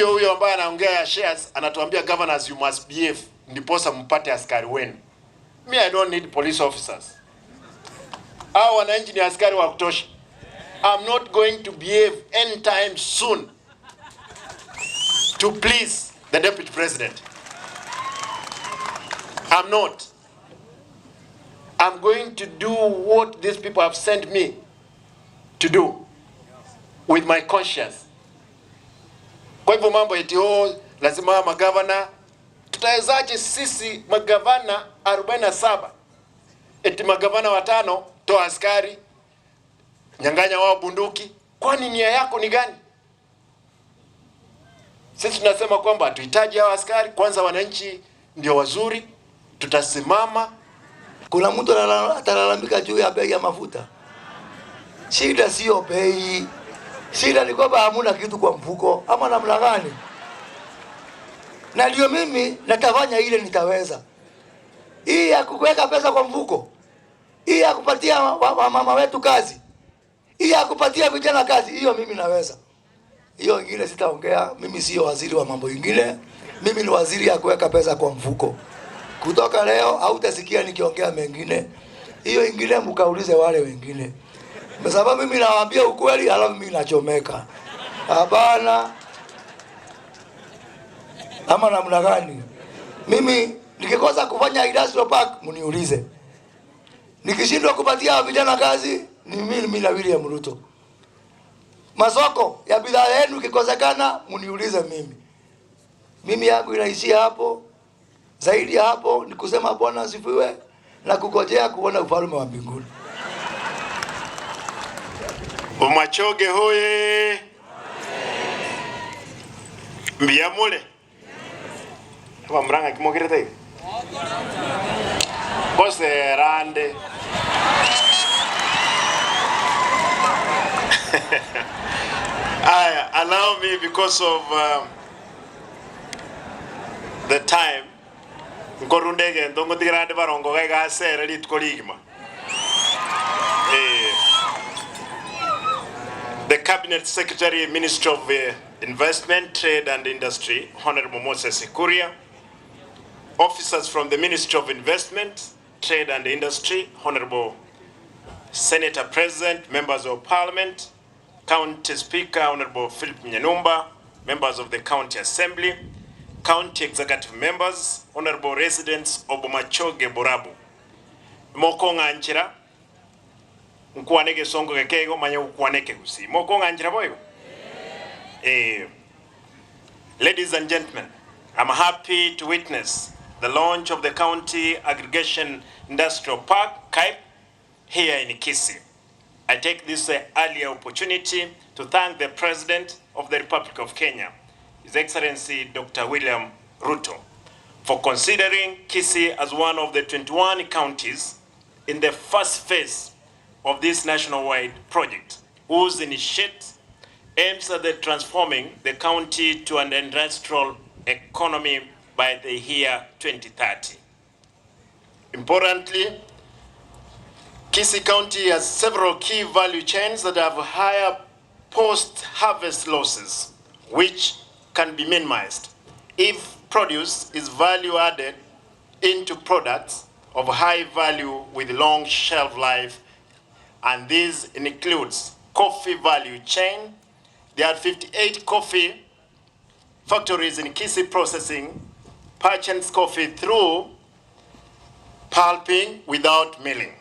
Huyo huyo ambaye anaongea ya shares anatuambia governors you must behave ndiposa mpate askari wenu. Me, I don't need police officers. Hao wananchi ni askari wa kutosha. I'm not going to behave anytime soon to please the deputy president. I'm not. I'm going to do what these people have sent me to do with my conscience. Kwa hivyo mambo eti oh, lazima magavana, tutawezaje sisi magavana 47 eti magavana watano toa askari, nyang'anya wao bunduki? Kwani nia yako ni gani? Sisi tunasema kwamba hatuhitaji hao askari, kwanza wananchi ndio wazuri, tutasimama. Kuna mtu atalalamika juu ya bei ya mafuta? Shida sio bei, shida ni kwamba hamuna kitu kwa mfuko, ama namna gani? Na ndio mimi natafanya ile nitaweza. Hii ya kuweka pesa kwa mfuko, hii ya kupatia wamama wetu kazi, hii ya kupatia vijana kazi, hiyo mimi naweza. Hiyo ingine sitaongea. Mimi sio waziri wa mambo ingine, mimi ni waziri ya kuweka pesa kwa mfuko. Kutoka leo hautasikia nikiongea mengine. Hiyo ingine mkaulize wale wengine, kwa sababu mimi nawaambia ukweli, halafu mimi nachomeka. Hapana, ama namna gani? Mimi nikikosa kufanya industrial park mniulize, nikishindwa kupatia vijana kazi ni mimi na William Ruto. Masoko ya bidhaa yenu ikikosekana mniulize mimi. Mimi yangu inaishia hapo. Zaidi ya hapo ni kusema Bwana asifiwe na kugojea kuona ufalme wa mbinguni. Bomachoge hoye! Mbiyamule abamuranga kimogirete iga koserande. Aya, allow me because of the time nkorunda egento ngotigerande barongo gaiga asere rituko rigima. The Cabinet Secretary, Ministry of Investment, Trade and Industry, Honorable Moses Kuria, officers from the Ministry of Investment, Trade and Industry, Honorable Senator President, members of Parliament, County Speaker, Honorable Philip Nyanumba, members of the County Assembly, County Executive members, Honorable residents of Bomachoge Borabu. Moko ng'anchera, nkwane gesongo gekego, manye ukwane kegusi. Moko ng'anchera boyo? Ladies and gentlemen, I'm happy to witness the launch of the County Aggregation Industrial Park, CAIP, here in Kisii. I take this earlier opportunity to thank the President of the Republic of Kenya, His Excellency Dr. William Ruto, for considering Kisii as one of the 21 counties in the first phase of this nationwide project, whose initiative aims at the transforming the county to an industrial economy by the year 2030. Importantly, Kisii County has several key value chains that have higher post-harvest losses, which can be minimized if produce is value added into products of high value with long shelf life, and this includes coffee value chain. There are 58 coffee factories in Kisii processing parchment coffee through pulping without milling.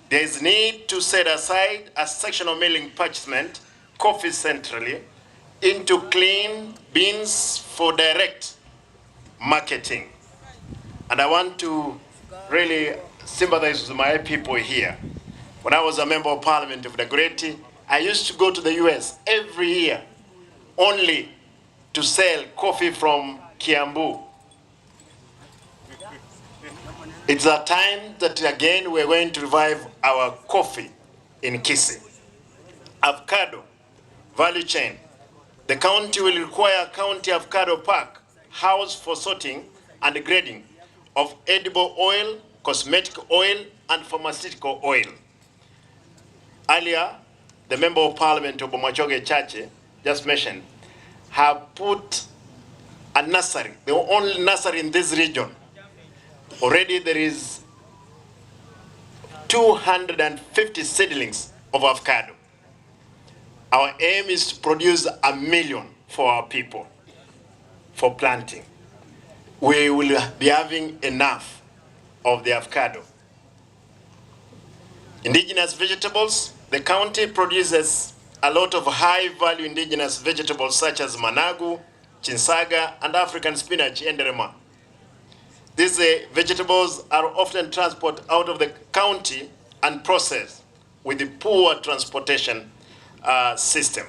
There is need to set aside a section of milling parchment coffee centrally into clean beans for direct marketing. And I want to really sympathize with my people here. When I was a member of parliament of Dagoretti, I used to go to the US every year only to sell coffee from Kiambu. It's a time that again we're going to revive our coffee in Kisii. Avocado value chain. The county will require county avocado park house for sorting and grading of edible oil, cosmetic oil, and pharmaceutical oil. Earlier, the member of parliament of Bomachoge Chache just mentioned Have put a nursery, the only nursery in this region. Already there is 250 seedlings of avocado. Our aim is to produce 1 million for our people for planting. We will be having enough of the avocado. Indigenous vegetables, the county produces a lot of high value indigenous vegetables such as managu, chinsaga, and African spinach, nderema. These vegetables are often transported out of the county and processed with the poor transportation system.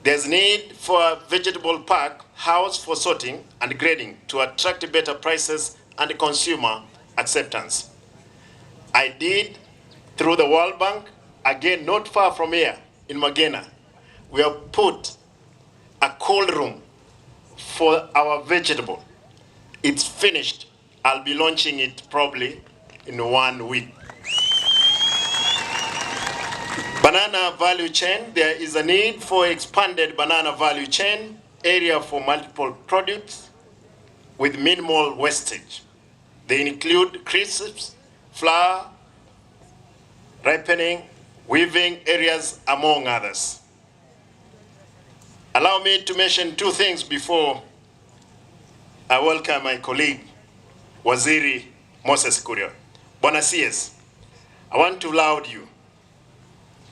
There's need for a vegetable park house for sorting and grading to attract better prices and consumer acceptance. I did through the World Bank, again not far from here in Magena, we have put a cold room for our vegetable. It's finished. I'll be launching it probably in one week. Banana value chain, there is a need for expanded banana value chain area for multiple products with minimal wastage. They include crisps, flour, ripening, weaving areas, among others. Allow me to mention two things before I welcome my colleague, Waziri Moses Kuria. Bwana CS, I want to laud you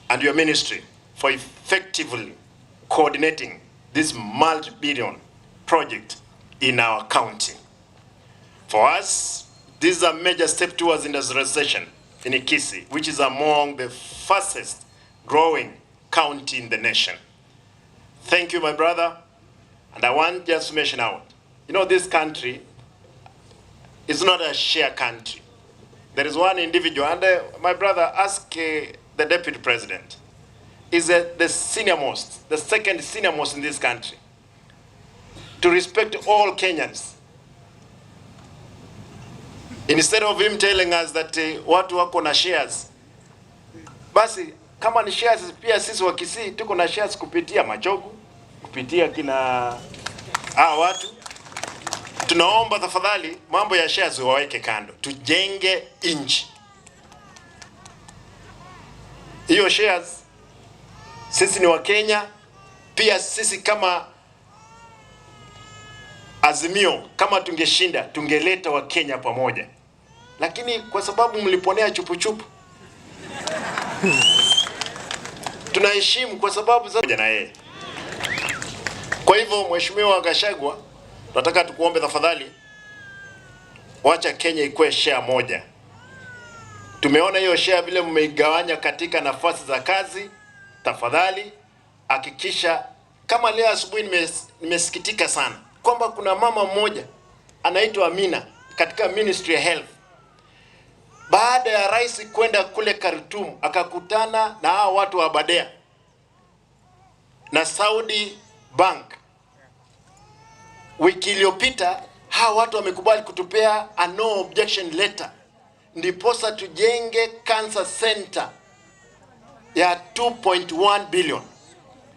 and your ministry for effectively coordinating this multi-billion project in our county. For us, this is a major step towards industrialization in Kisii, which is among the fastest growing county in the nation. Thank you, my brother. And I want just to mention out, this country is not a share country. There is one individual, and my brother, ask the deputy president, is the senior most, the second senior most in this country, to respect all Kenyans. Instead of him telling us that watu wako na shares, basi kama ni shares pia sisi wa Kisii tuko na shares kupitia Machogu, kupitia kina watu. Tunaomba tafadhali mambo ya shares waweke kando, tujenge nchi. Hiyo shares sisi ni Wakenya pia, sisi kama Azimio, kama tungeshinda tungeleta Wakenya pamoja, lakini kwa sababu mliponea chupuchupu tunaheshimu kwa sababu za na yeye. Kwa hivyo, Mheshimiwa Gachagua, tunataka tukuombe tafadhali, wacha Kenya ikuwe share moja. Tumeona hiyo share vile mmeigawanya katika nafasi za kazi. Tafadhali hakikisha, kama leo asubuhi nimesikitika sana kwamba kuna mama mmoja anaitwa Amina katika Ministry ya Health, baada ya rais kwenda kule Khartoum akakutana na hao watu wa Aberdare na Saudi Bank. Wiki iliyopita hawa watu wamekubali kutupea a no objection letter, ndiposa tujenge cancer center ya 2.1 billion.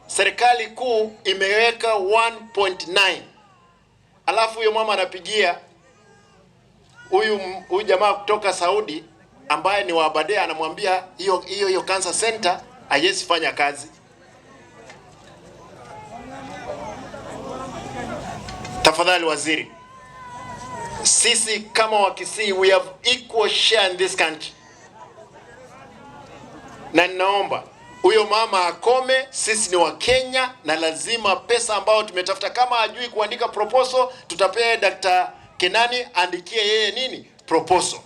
Serikali kuu imeweka 1.9, alafu huyo mama anapigia huyu jamaa kutoka Saudi ambaye ni wa Aberdare, anamwambia hiyo cancer center haiwezi fanya kazi. Tafadhali waziri, sisi kama Wakisii we have equal share in this country, na ninaomba huyo mama akome. Sisi ni Wakenya na lazima pesa ambayo tumetafuta, kama hajui kuandika proposal, tutapea Dr. Kenani andikie yeye nini proposal.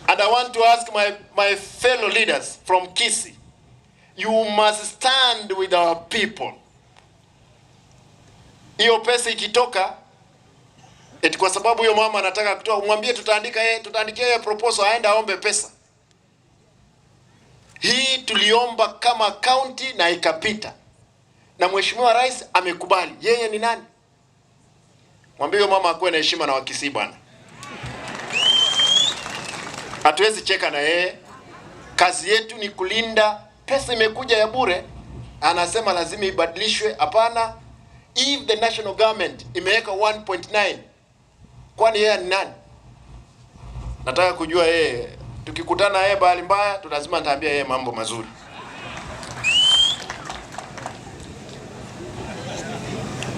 And I want to ask my fellow leaders from Kisii, you must stand with our people. Hiyo pesa ikitoka eti kwa sababu huyo mama anataka kutoa, mwambie tutaandika yeye, tutaandikia yeye proposal aende aombe pesa. Hii tuliomba kama county na ikapita, na Mheshimiwa Rais amekubali. Yeye ni nani? Mwambie huyo mama akuwe na heshima na Wakisii bwana. Hatuwezi cheka na yeye. Kazi yetu ni kulinda pesa. Imekuja ya bure. Anasema lazima ibadilishwe. Hapana, if the national government imeweka 1.9, kwani yeye ni nani? Nataka kujua yeye. Tukikutana yeye bahali mbaya, tulazima nitaambia yeye mambo mazuri.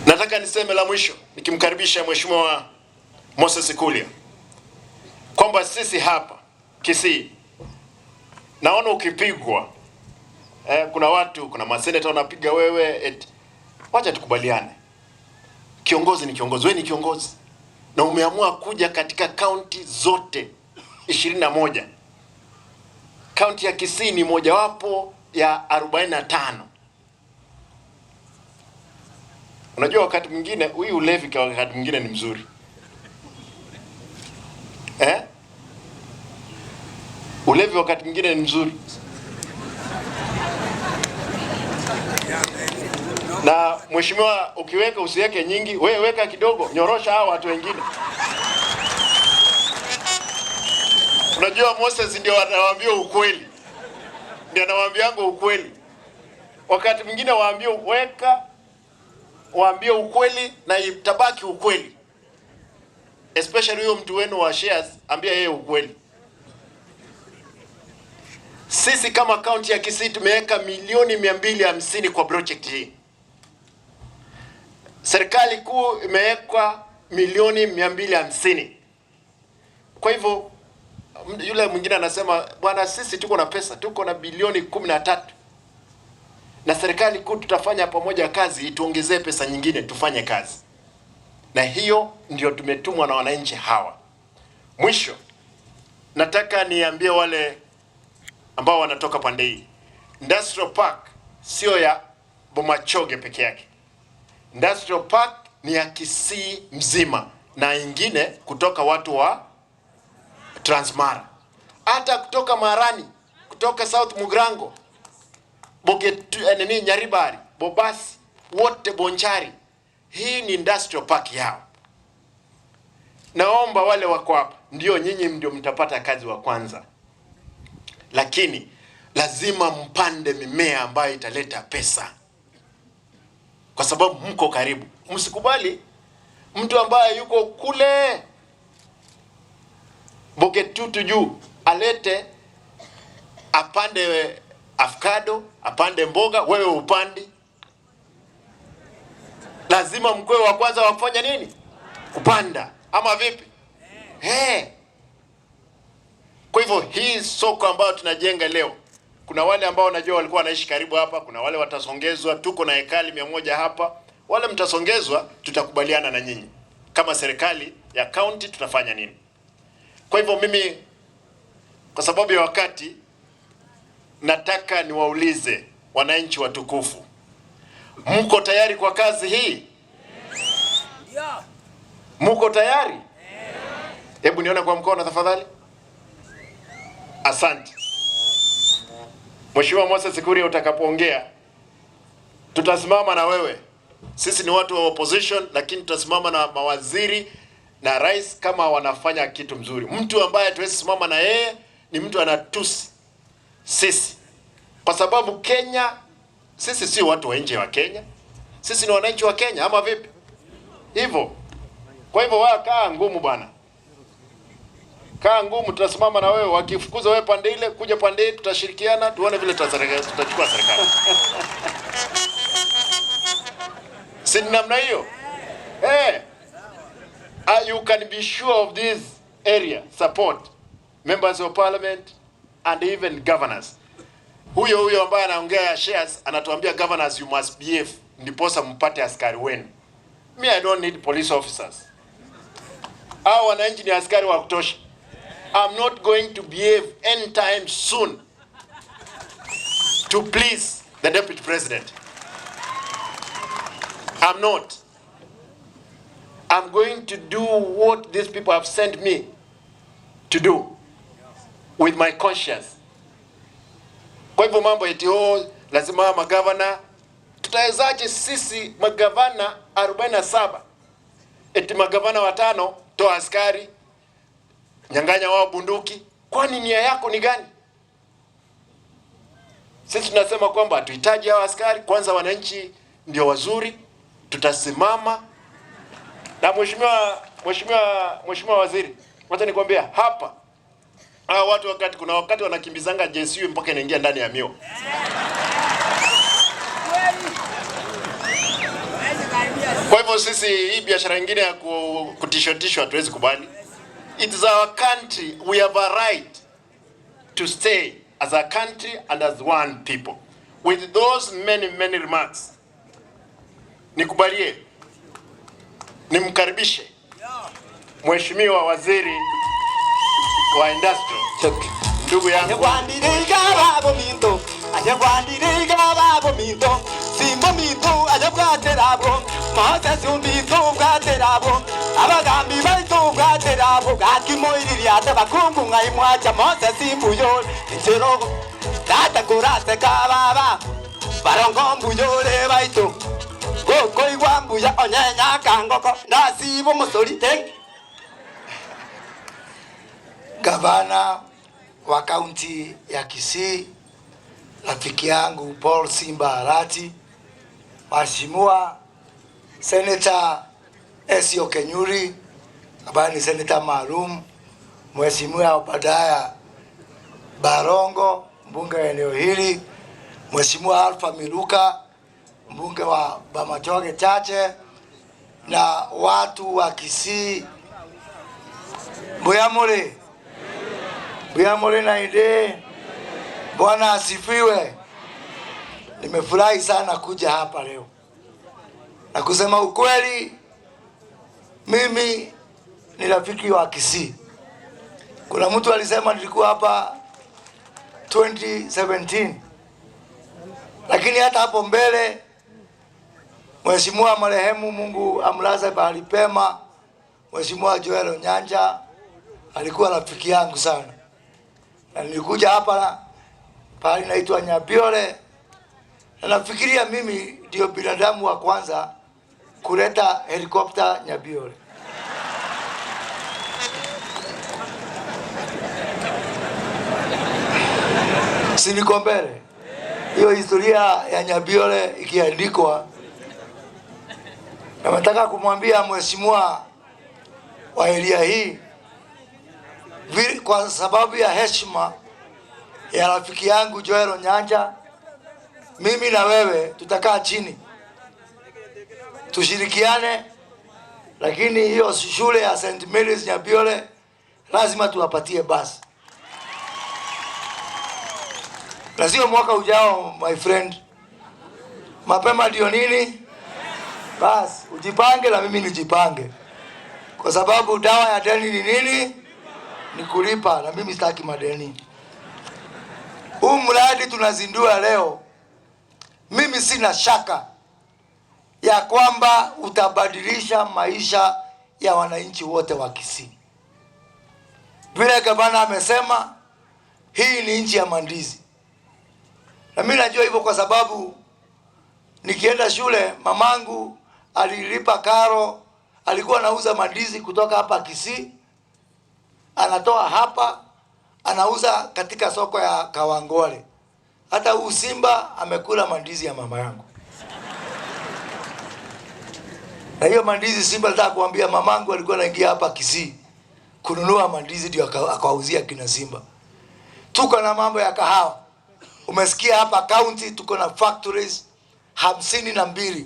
Nataka niseme la mwisho nikimkaribisha Mheshimiwa Moses Kuria kwamba sisi hapa Kisii naona ukipigwa kuna watu, kuna maseneta wanapiga wewe eti, wacha tukubaliane, kiongozi ni kiongozi, wewe ni kiongozi na umeamua kuja katika kaunti zote 21. Kaunti ya Kisii ni mojawapo ya 45. Unajua wakati mwingine huyu ulevi kwa wakati mwingine ni mzuri. Eh? Ulevi wakati mwingine ni mzuri. Na mheshimiwa, ukiweka usiweke nyingi, wewe weka kidogo, nyorosha hao watu wengine. Unajua Moses ndio anawaambia ukweli. Ndio anawaambianga ukweli. Wakati mwingine waambie weka, waambie ukweli na itabaki ukweli. Especially huyo mtu wenu wa shares, ambia yeye ukweli. Sisi kama kaunti ya Kisii tumeweka milioni 250 kwa project hii. Serikali kuu imeweka milioni 250. Kwa hivyo yule mwingine anasema bwana, sisi tuko na pesa, tuko na bilioni 13. Na serikali kuu tutafanya pamoja kazi, ituongezee pesa nyingine tufanye kazi. Na hiyo ndio tumetumwa na wananchi hawa. Mwisho, nataka niambie wale ambao wanatoka pande hii, Industrial Park sio ya Bomachoge peke yake. Industrial Park ni ya Kisii mzima na ingine kutoka watu wa Transmara, hata kutoka Marani, kutoka South Mugirango, Bogetu, nini Nyaribari, Bobasi, wote Bonchari. Hii ni industrial park yao. Naomba wale wako hapa, ndio nyinyi ndio mtapata kazi wa kwanza, lakini lazima mpande mimea ambayo italeta pesa, kwa sababu mko karibu. Msikubali mtu ambaye yuko kule Bogetutu juu alete apande avocado, apande mboga, wewe upandi. Lazima mkwe wa kwanza wa kufanya nini? Kupanda, ama vipi? Hey. Kwa hivyo hii soko ambayo tunajenga leo, kuna wale ambao wanajua walikuwa wanaishi karibu hapa, kuna wale watasongezwa. Tuko na hekali 100 hapa, wale mtasongezwa, tutakubaliana na nyinyi kama serikali ya county tutafanya nini. Kwa hivyo mimi, kwa sababu ya wakati, nataka niwaulize wananchi watukufu, mko tayari kwa kazi hii? Mko tayari? Hebu nione kwa mkono tafadhali. Asante. Mheshimiwa Moses Kuria, utakapoongea tutasimama na wewe. Sisi ni watu wa opposition, lakini tutasimama na mawaziri na rais kama wanafanya kitu mzuri. Mtu ambaye hatuwezi simama na yeye ni mtu anatusi sisi, kwa sababu Kenya, sisi si watu wa nje wa Kenya, sisi ni wananchi wa Kenya, ama vipi? Hivyo kwa hivyo wewe kaa ngumu bwana, kaa ngumu, tutasimama na wewe. Wakifukuza wewe pande ile, kuja pande hii, tutashirikiana tuone vile tutachukua serikali. Si ni namna hiyo? Hey, you can be sure of this area support members of parliament and even governors. Huyo huyo ambaye anaongea shares anatuambia governors you must behave ndiposa mpate askari wenu. Me, I don't need police officers. Hao wananchi ni askari wa kutosha. I'm not going to behave anytime soon to please the deputy president. I'm not. I'm going to do what these people have sent me to do with my conscience. Kwa hivyo mambo eti oh, lazima magavana, tutawezaje sisi magavana 47 eti magavana 5 toa askari, nyang'anya wao bunduki? Kwani nia yako ni gani? Sisi tunasema kwamba hatuhitaji hawa askari, kwanza wananchi ndio wazuri, tutasimama na mheshimiwa waziri, wacha nikwambia hapa hawa watu wakati kuna wakati wanakimbizanga JSU mpaka inaingia ndani ya miwa. Kwa hivyo sisi hii biashara nyingine ya kutishwa hatuwezi kubali. It is our country, we have a right to stay as a country and as one people. With those many, many remarks, nikubalie nimkaribishe Mheshimiwa Waziri wa Industry, ndugu yangu. Gavana wa kaunti ya Kisii, rafiki yangu Paul Simba Arati, Mheshimiwa Senator Esio Kenyuri ambaye ni seneta maalum, Mheshimiwa Obadiah Barongo mbunge wa eneo hili, Mheshimiwa Alpha Miluka mbunge wa Bamachoge Chache na watu wa Kisii, Mbuyamuri Mbuyamuri na ide, Bwana asifiwe. Nimefurahi sana kuja hapa leo na kusema ukweli, mimi ni rafiki wa Kisii. Kuna mtu alisema nilikuwa hapa 2017, lakini hata hapo mbele Mheshimiwa marehemu, Mungu amlaze pahali pema, Mheshimiwa Joel Onyanja alikuwa rafiki yangu sana, na nilikuja hapa pahali naitwa Nyabiole, na nafikiria mimi ndio binadamu wa kwanza kuleta helikopta Nyabiole. Si niko mbele? Hiyo historia ya Nyabiole ikiandikwa, na nataka kumwambia mheshimiwa wa area hii, kwa sababu ya heshima ya rafiki yangu Joel Onyanja, mimi na wewe tutakaa chini tushirikiane, lakini hiyo shule ya St. Mary's Nyabiole lazima tuwapatie basi, na sio mwaka ujao my friend. Mapema ndio nini? Basi ujipange na mimi nijipange, kwa sababu dawa ya deni ni nini? Ni kulipa, na mimi sitaki madeni. Huu mradi tunazindua leo, mimi sina shaka ya kwamba utabadilisha maisha ya wananchi wote wa Kisii. Vile gavana amesema, hii ni nchi ya mandizi. Na mimi najua hivyo kwa sababu nikienda shule mamangu alilipa karo, alikuwa anauza mandizi kutoka hapa Kisii, anatoa hapa anauza katika soko ya Kawangware. Hata huu simba amekula mandizi ya mama yangu. Na hiyo mandizi simba, nataka kuambia mamangu alikuwa anaingia hapa Kisii kununua mandizi ndio akawauzia kina simba. Tuko na mambo ya kahawa. Umesikia hapa county tuko na factories 52.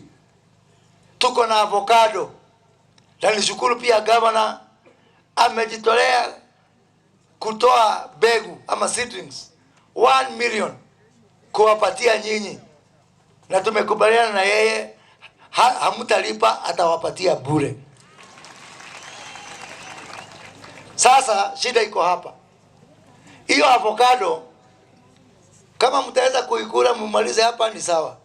Tuko na avocado. Na nishukuru pia governor amejitolea kutoa mbegu ama seedlings 1 million kuwapatia nyinyi, na tumekubaliana na yeye hamtalipa, atawapatia bure. Sasa shida iko hapa, hiyo avocado kama mtaweza kuikula mumalize hapa ni sawa,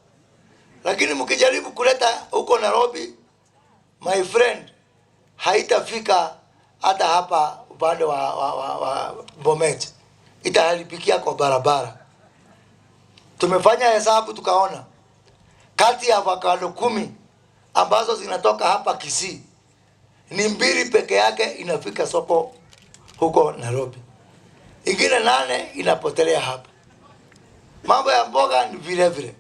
lakini mkijaribu kuleta huko Nairobi, my friend, haitafika hata hapa upande wa Bomet, itaharibikia kwa barabara. Tumefanya hesabu tukaona kati ya avocado 10 ambazo zinatoka hapa Kisii ni 2 peke yake inafika soko huko Nairobi, ingine 8 inapotelea hapa. Mambo ya mboga ni vile vile.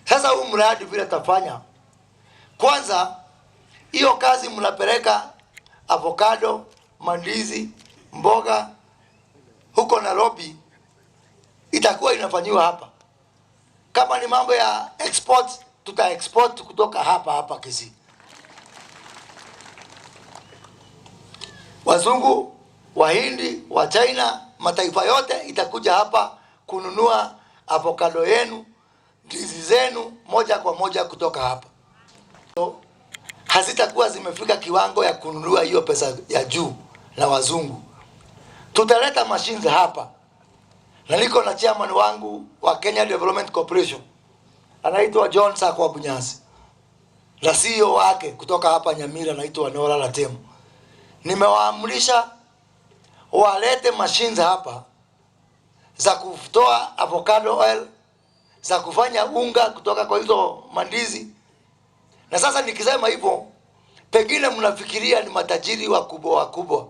Sasa huu mradi vile tafanya, kwanza hiyo kazi mnapeleka avocado, mandizi, mboga huko Nairobi, itakuwa inafanyiwa hapa. Kama ni mambo ya export, tuta export kutoka hapa hapa Kisii. Wazungu, Wahindi, wa China, mataifa yote itakuja hapa kununua avocado yenu, ndizi zenu moja kwa moja kutoka hapa. So, hazitakuwa zimefika kiwango ya kununua hiyo pesa ya juu na wazungu. Tutaleta machines hapa, na niko na chairman wangu wa Kenya Development Corporation anaitwa John Sakwa Bunyasi na CEO wake kutoka hapa Nyamira anaitwa Nora Latemo. Nimewaamrisha walete machines hapa za kutoa avocado oil, za kufanya unga kutoka kwa hizo mandizi. Na sasa nikisema hivyo, pengine mnafikiria ni matajiri wakubwa wakubwa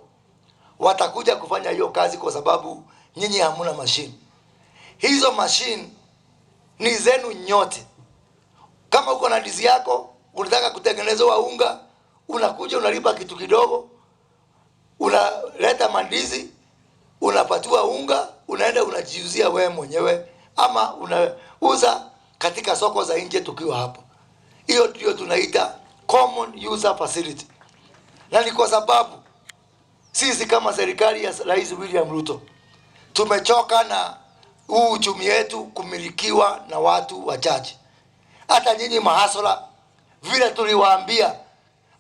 watakuja kufanya hiyo kazi, kwa sababu nyinyi hamuna mashine. Hizo mashine ni zenu nyote. Kama uko na ndizi yako unataka kutengenezewa unga, unakuja unalipa kitu kidogo, unaleta mandizi, unapatiwa unga, unaenda unajiuzia wewe mwenyewe, ama unauza katika soko za nje tukiwa hapa. Hiyo ndio tunaita common user facility, na ni kwa sababu sisi kama serikali ya Rais William Ruto tumechoka na huu uchumi wetu kumilikiwa na watu wachache. Hata nyinyi mahasla, vile tuliwaambia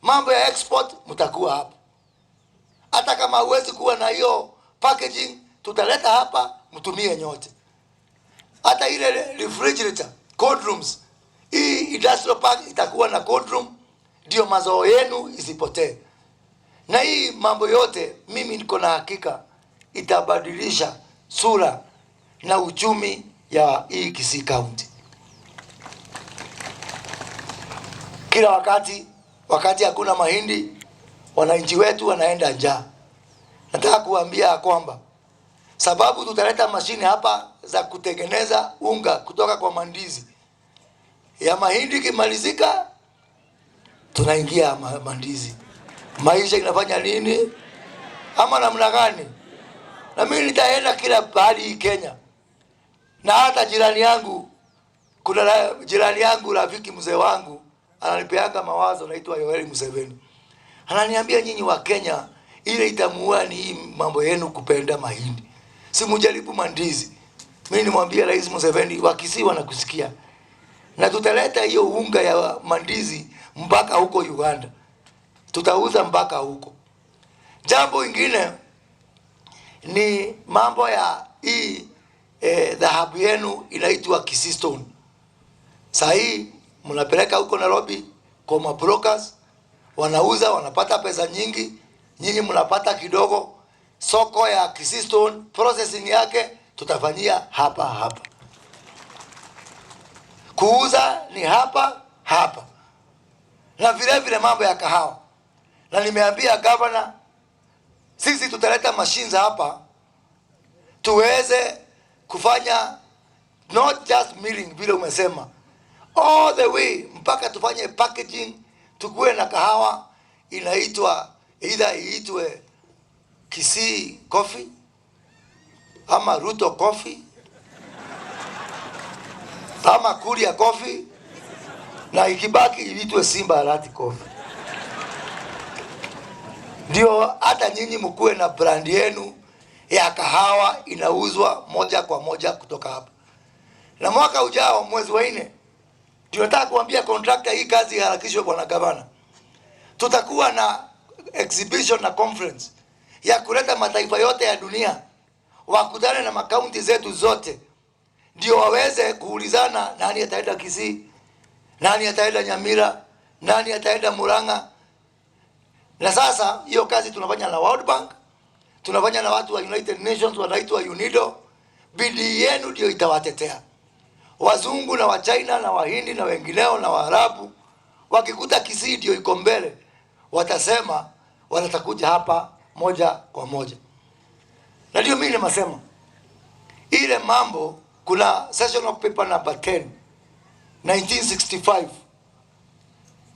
mambo ya export, mtakuwa hapa. Hata kama huwezi kuwa na hiyo packaging, tutaleta hapa mtumie nyote. Hata ile refrigerator, cold rooms, hii industrial park itakuwa na cold room, ndio mazao yenu isipotee. Na hii mambo yote mimi niko na hakika itabadilisha sura na uchumi ya hii Kisii County. Kila wakati, wakati hakuna mahindi, wananchi wetu wanaenda njaa. Nataka kuambia kwamba sababu tutaleta mashine hapa za kutengeneza unga kutoka kwa mandizi ya mahindi, ikimalizika tunaingia mandizi. Maisha inafanya nini ama namna gani? Na mimi nitaenda kila pahali hii Kenya, na hata jirani yangu, kuna jirani yangu rafiki mzee wangu ananipeanga mawazo, naitwa Yoweri Museveni, ananiambia nyinyi wa Kenya, ile itamuua ni hii mambo yenu kupenda mahindi, si mujaribu mandizi. Mimi nimwambia Rais Museveni, Wakisii wanakusikia, na tutaleta hiyo unga ya mandizi mpaka huko Uganda, tutauza mpaka huko. Jambo ingine ni mambo ya hii dhahabu yenu inaitwa Kisii Stone. Saa hii mnapeleka huko Nairobi kwa mabrokers, wanauza wanapata pesa nyingi, nyinyi mnapata kidogo. Soko ya Kisii Stone processing yake tutafanyia hapa hapa, kuuza ni hapa hapa, na vile vile mambo ya kahawa. Na nimeambia governor, sisi tutaleta machines hapa tuweze kufanya not just milling vile umesema, all the way mpaka tufanye packaging, tukuwe na kahawa inaitwa either iitwe Kisii Coffee ama Ruto Coffee ama Kuria Coffee, na ikibaki iitwe Simba Arati Coffee. Ndio hata nyinyi mkuwe na brand yenu ya kahawa inauzwa moja kwa moja kutoka hapa. Na mwaka ujao mwezi wa 4, tunataka kuambia contractor hii kazi iharakishwe, bwana gavana. Tutakuwa na exhibition na conference ya kuleta mataifa yote ya dunia wakutane na makaunti zetu zote, ndio waweze kuulizana nani ataenda Kisii, nani ataenda Nyamira, nani ataenda Murang'a. Na sasa hiyo kazi tunafanya na World Bank, tunafanya na watu wa United Nations wanaitwa UNIDO. Bidii yenu ndio itawatetea. Wazungu na Wachina na Wahindi na wengineo na Waarabu wakikuta Kisii ndio iko mbele, watasema wanatakuja hapa moja kwa moja. Na ndio mimi nimesema ile mambo Kuna session of paper number 10 1965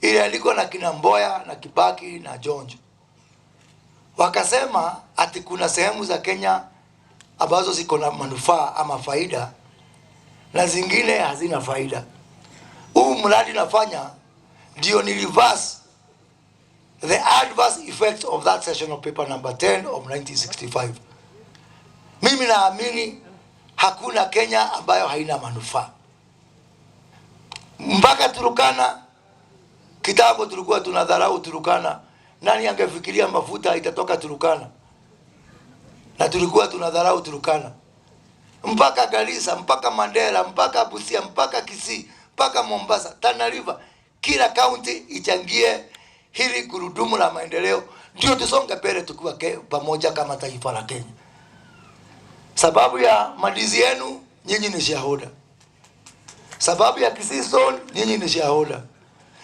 iliandikwa na kina Mboya na Kibaki na Jonjo, wakasema ati kuna sehemu za Kenya ambazo ziko na manufaa ama faida na zingine hazina faida. Huu mradi nafanya ndio ni reverse the adverse effects of that session of paper number 10 of 1965. Mimi naamini hakuna Kenya ambayo haina manufaa. Mpaka Turukana, kitambo tulikuwa tunadharau Turukana. Nani angefikiria mafuta itatoka Turukana? Na tulikuwa tunadharau Turukana. Mpaka Garissa, mpaka Mandera, mpaka Busia, mpaka Kisii, mpaka Mombasa, Tana River, kila kaunti ichangie hili gurudumu la maendeleo, ndio tusonge mbele tukiwa pamoja kama taifa la Kenya. Sababu ya mandizi yenu, nyinyi ni shareholder. Sababu ya Kisii Stone, nyinyi ni shareholder.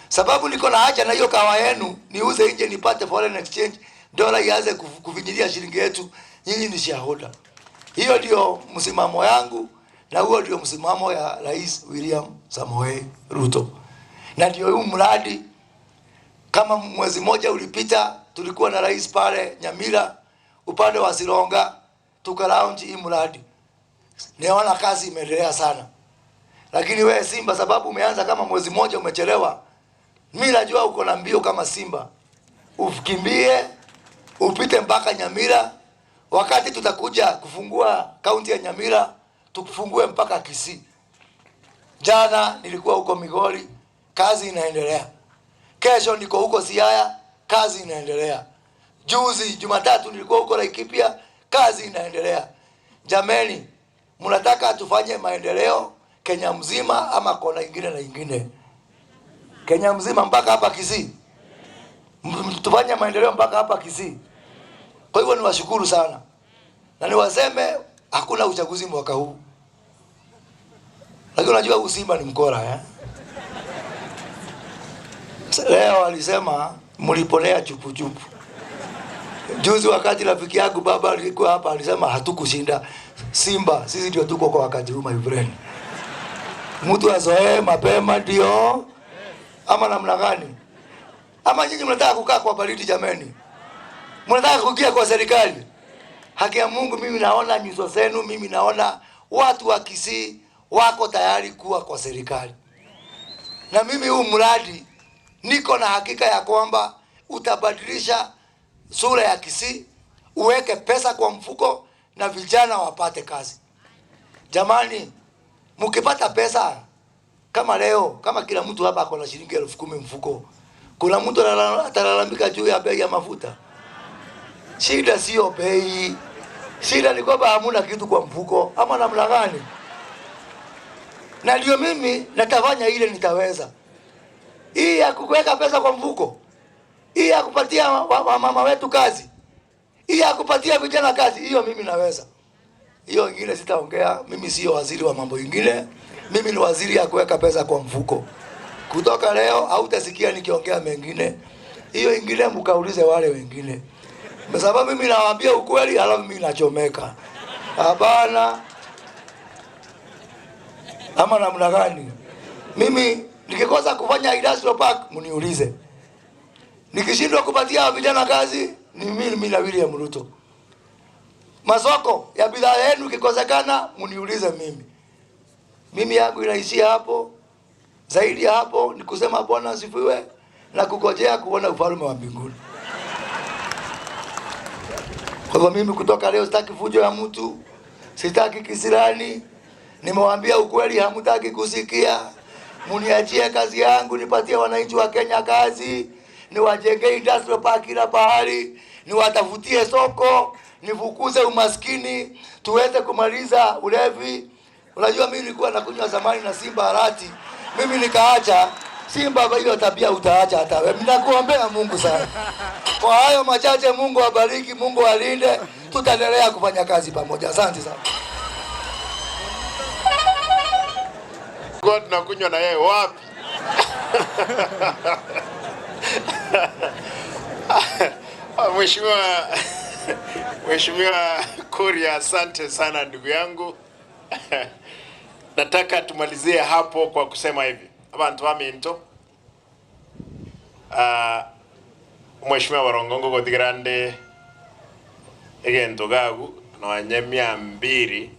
Sababu niko na haja na hiyo kahawa yenu niuze nje nipate foreign exchange, dola ianze kufinyilia shilingi yetu, nyinyi ni shareholder. Hiyo ndio msimamo yangu na huo ndio msimamo ya Rais William Samoei Ruto. Na ndio huu mradi, kama mwezi mmoja ulipita, tulikuwa na rais pale Nyamira upande wa Sironga, tuka launch hii mradi. Niona kazi imeendelea sana. Lakini wewe Simba, sababu umeanza kama mwezi mmoja umechelewa, mimi najua uko na mbio kama simba, ukimbie upite mpaka Nyamira. Wakati tutakuja kufungua kaunti ya Nyamira, tukufungue mpaka Kisii. Jana nilikuwa huko Migori, kazi inaendelea. Kesho niko huko Siaya, kazi inaendelea. Juzi Jumatatu nilikuwa huko Laikipia, kazi inaendelea. Jameni, mnataka tufanye maendeleo Kenya mzima ama kona ingine na ingine? Kenya mzima mpaka hapa Kisii. Tufanye maendeleo mpaka hapa Kisii. Kwa hivyo niwashukuru sana. Na niwaseme hakuna uchaguzi mwaka huu. Lakini unajua huu Simba ni mkora eh? Leo alisema mliponea chupu chupu. Juzi wakati rafiki yangu baba alikuwa hapa alisema hatukushinda Simba, sisi ndio tuko kwa wakati huu my friend. Mtu azoee mapema ndio ama namna gani? Ama nyinyi mnataka kukaa kwa baridi jameni? Mnataka kuingia kwa serikali? Haki ya Mungu, mimi naona nyuso zenu, mimi naona watu wa Kisii wako tayari kuwa kwa serikali. Na mimi huu mradi niko na hakika ya kwamba utabadilisha sura ya Kisii, uweke pesa kwa mfuko na vijana wapate kazi. Jamani, mkipata pesa kama leo, kama kila mtu hapa ako na shilingi 10,000 mfuko, kuna mtu atalalamika juu ya bei ya mafuta? Shida sio bei, shida ni kwamba hamuna kitu kwa mfuko, ama namna gani? Na ndio mimi natafanya ile nitaweza. Hii ya kuweka pesa kwa mfuko, hii ya kupatia wamama wetu kazi, hii ya kupatia vijana kazi, hiyo mimi naweza. Hiyo ingine sitaongea, mimi sio waziri wa mambo ingine. Mimi ni waziri ya kuweka pesa kwa mfuko. Kutoka leo hautasikia nikiongea mengine. Hiyo ingine mkaulize wale wengine. Kwa sababu mimi nawaambia ukweli halafu mimi nachomeka. Hapana. Ama namna gani? Mimi nikikosa kufanya industrial park mniulize. Nikishindwa kupatia vijana kazi ni mimi na William Ruto. Masoko ya bidhaa yenu ikikosekana mniulize mimi. Mimi yangu inaishia hapo. Zaidi ya hapo ni kusema Bwana asifiwe na kungojea kuona ufalme wa mbinguni. Kwa hivyo mimi kutoka leo sitaki fujo ya mtu, sitaki kisirani. Nimewaambia ukweli, hamtaki kusikia. Muniachie kazi yangu, nipatie wananchi wa Kenya kazi, niwajengee industrial park kila pahali, niwatafutie soko, nifukuze umaskini, tuweze kumaliza ulevi. Unajua mimi nilikuwa nakunywa zamani na Simba Arati, mimi nikaacha. Simba kwa hiyo tabia utaacha hata wewe. Ninakuombea Mungu sana. Kwa hayo machache, Mungu abariki, Mungu alinde. Tutaendelea kufanya kazi pamoja. Asante sana. Kwa tunakunywa na yeye wapi? Mheshimiwa Kuria, asante sana ndugu yangu. Nataka tumalizie hapo kwa kusema hivi, abantu baminto, Mheshimiwa Barongo gotigerande egento gagu noanye 200,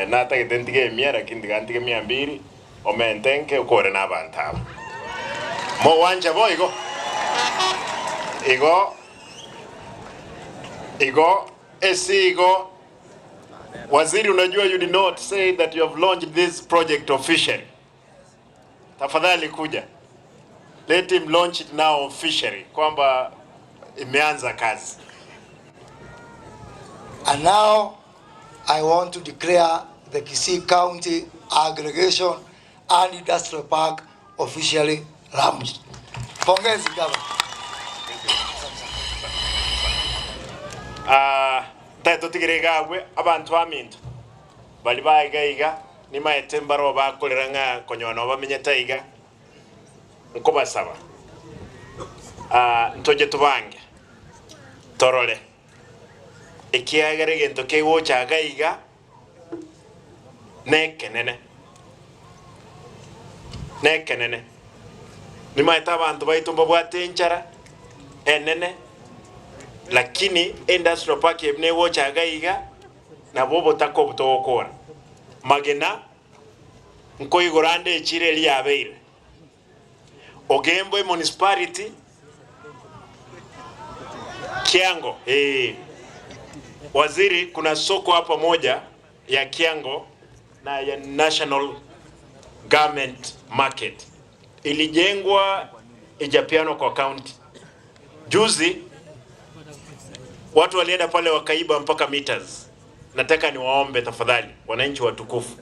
natagete ntige 100, lakini ndiga ntige 200 omentenke ukore na abantu aba mowanja bo igo igo igo esi igo. Waziri, unajua you did not say that you have launched this project officially. Tafadhali kuja, let him launch it now officially kwamba imeanza kazi. And now I want to declare the Kisii County Aggregation and Industrial Park officially launched. Pongezi, Gavana. Tae totigere gabwe abantu baminto bali baiga iga nimaete mbaro bakorera ng'a konyona bamenyete iga nkobasaba, ntoje tubange torore ekiagere gento kegochaga iga nekenene nekenene. Nimaete abantu baitu mbabwate enchara enene, lakini industrial park negochaga iga nabo obotaka obutogokora magena nkoigorande echire riabeire Ogembo municipality Kiango. Waziri, kuna soko hapa moja ya Kiango na ya National Garment Market ilijengwa ijapeanwa kwa county. Juzi watu walienda pale wakaiba mpaka meters. Nataka niwaombe tafadhali, wananchi watukufu,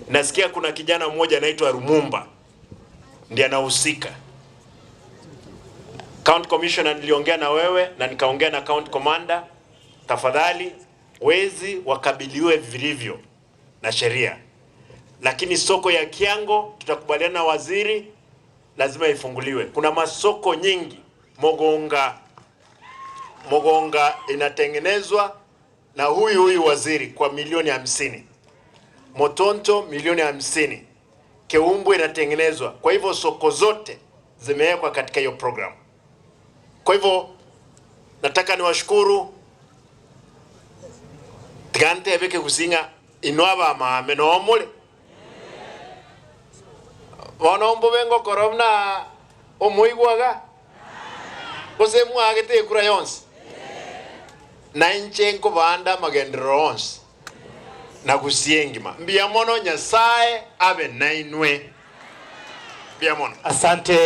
nasikia kuna kijana mmoja anaitwa Rumumba ndiye anahusika. County Commissioner, niliongea na wewe na nikaongea na County Commander, tafadhali wezi wakabiliwe vilivyo na sheria, lakini soko ya Kiango tutakubaliana na waziri, lazima ifunguliwe. Kuna masoko nyingi Mogonga, Mogonga inatengenezwa na huyu huyu waziri kwa milioni 50, Motonto milioni 50, Keumbu inatengenezwa. Kwa hivyo soko zote zimewekwa katika hiyo program. Kwa hivyo nataka niwashukuru tigantebeke kusinga inwaba maame nomule bono mbobe ngokoro buna omoigwaga gose mwagete ekura yonsi na inche nkobanda amagenderero onsi na gusia engima. Mbuya mono, Nyasaye abe nainwe. Mbuya mono. Asante.